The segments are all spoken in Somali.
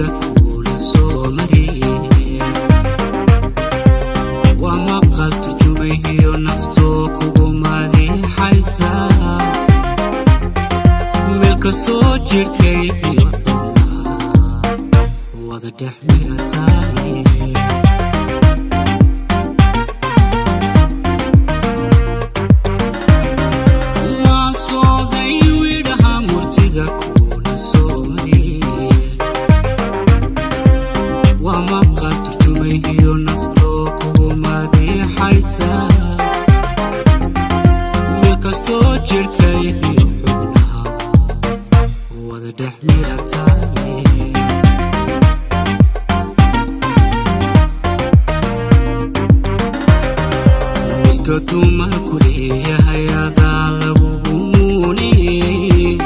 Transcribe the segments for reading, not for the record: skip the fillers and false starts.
Murtida kuula soo mariyey waa maqal turjumahiyo naftoo kugu madiixaysa meel kastoo jidhkay iyo xubnaha wada dhex mirataay. Waa sooday widhaha murtida kuula soo mariyey waa maqal turjumahiyo naftoo kugu madiixaysa meel kastoo jidhkay iyo xubnaha wada dhex mirataay. Midka dumarku leeyahay adaa lagugu muuniyey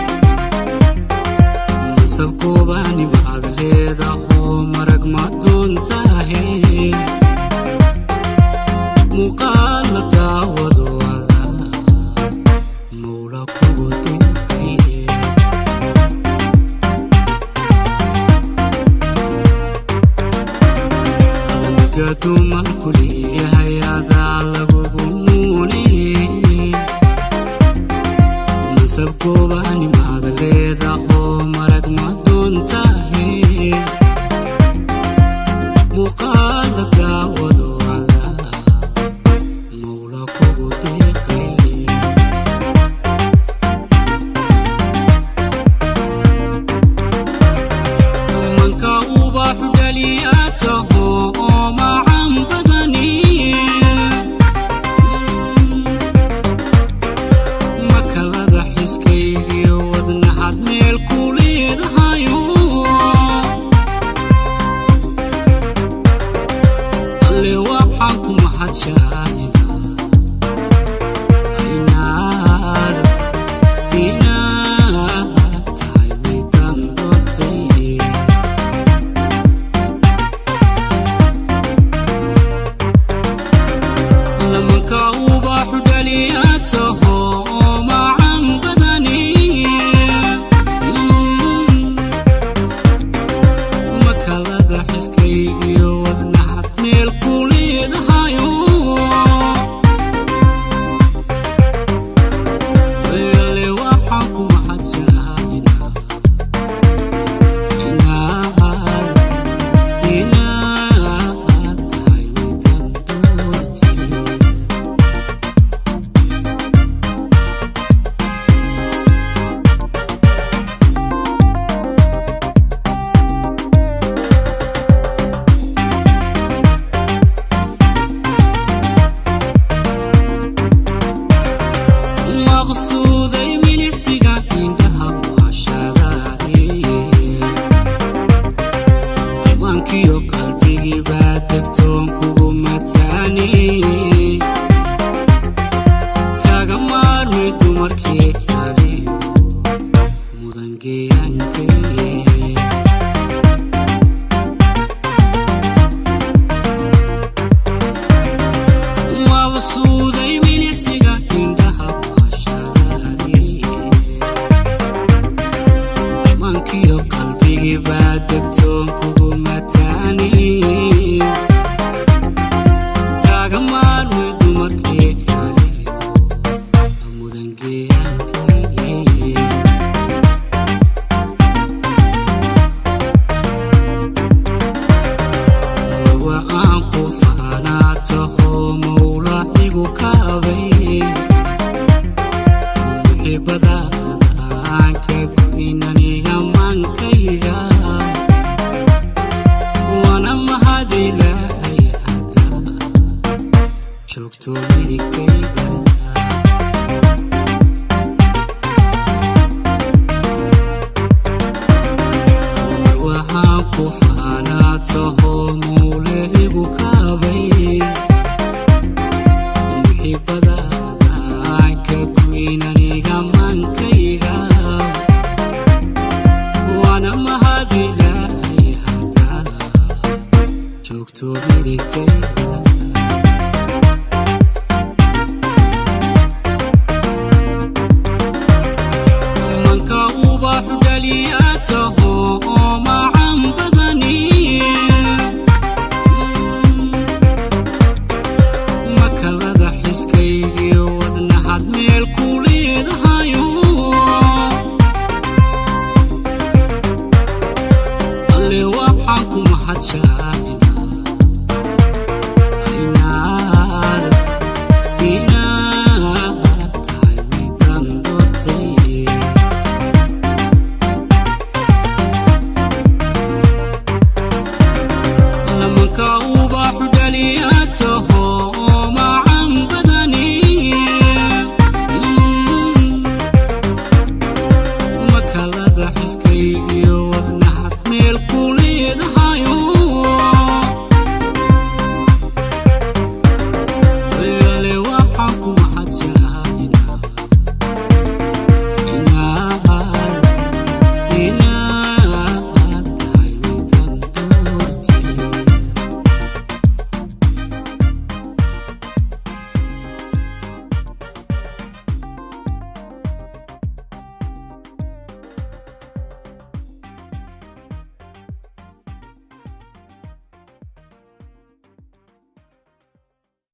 mansabkoobaanimaad leedahoo marag ma doontahe muuqaal la daawado adaa mawla kugu deeqiye. Midka dumarku leeyahay adaa lagugu muuniyey mansabkoobaanimaad leedahoo marag ma doontahe muuqaal la daawado adaa mawla kugu deeqay. Manka ubaxu dhaliyaa taho oo macan badani makalada xiskaygiyo wadnaxad meel ku leedahayo alle waxaan ku mahadshaanina inaad inaad tahay midaan doortay. Lamanka ubaxu dhaliyaa taho oo macan badani makalada xiskaygiyo wadnaxad meel ku leedahayo alle waxaan ku mahadshaanina inaad inaad tahay midaan doortay. Maqsuuday milicsiga indhaha maashadaadii amaankiyo qalbigii baa degtoon kugu mataani kaga maarmay dumarkii kaliyo mudan geeyaankay. Maqsuuday milicsiga indhaha maashadaadii amaankiyo qalbigii baa degtoon kugu mataani kaga maarmay dumarkii kaliyo mudan geeyaankay. Wa aan ku faanaataho mawla igu kaabay muxibadaada aan ka goyn aniga maankayga waana mahad ilaahay hataa joogto midigtayda. Mar waxaan ku faanaataho mawle igu kaabay muxibadaada aan ka goyn aniga maankayga waana mahad ilaahay hataa joogto midigtayda. Manka ubaxu dhaliyaa taho oo macan. Xaaskaygi.